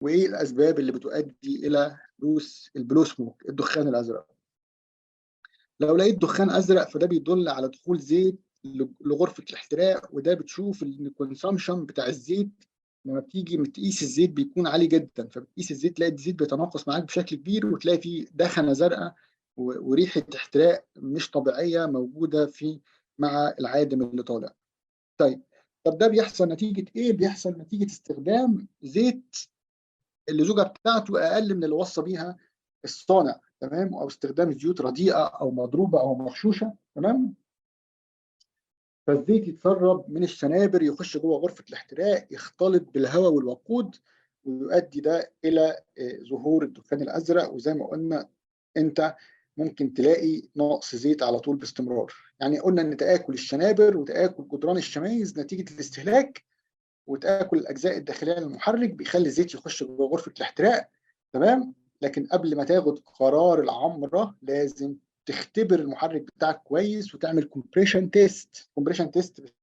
وايه الاسباب اللي بتؤدي الى حدوث ال blue smoke، الدخان الازرق؟ لو لقيت دخان ازرق فده بيدل على دخول زيت لغرفة الاحتراق، وده بتشوف ان ال consumption بتاع الزيت لما بتيجي بتقيس الزيت بيكون عالي جدا، فبتقيس الزيت تلاقي الزيت بيتناقص معاك بشكل كبير، وتلاقي فيه دخنه زرقاء وريحه احتراق مش طبيعية موجودة في مع العادم اللي طالع. طيب، طب ده بيحصل نتيجة ايه؟ بيحصل نتيجة استخدام زيت اللزوجه بتاعته اقل من اللي وصى بيها الصانع، تمام؟ او استخدام زيوت رديئة او مضروبة او مغشوشه، تمام؟ فالزيت يتسرب من الشنابر يخش جوه غرفة الاحتراق، يختلط بالهواء والوقود، ويؤدي ده الى ظهور الدخان الازرق. وزي ما قلنا انت ممكن تلاقي نقص زيت على طول باستمرار. يعني قلنا ان تاكل الشنابر وتاكل جدران الشمايز نتيجة الاستهلاك وتاكل الاجزاء الداخلية للمحرك بيخلي الزيت يخش جوه غرفة الاحتراق، تمام؟ لكن قبل ما تاخد قرار العمرة لازم تختبر المحرك بتاعك كويس وتعمل compression test. compression test.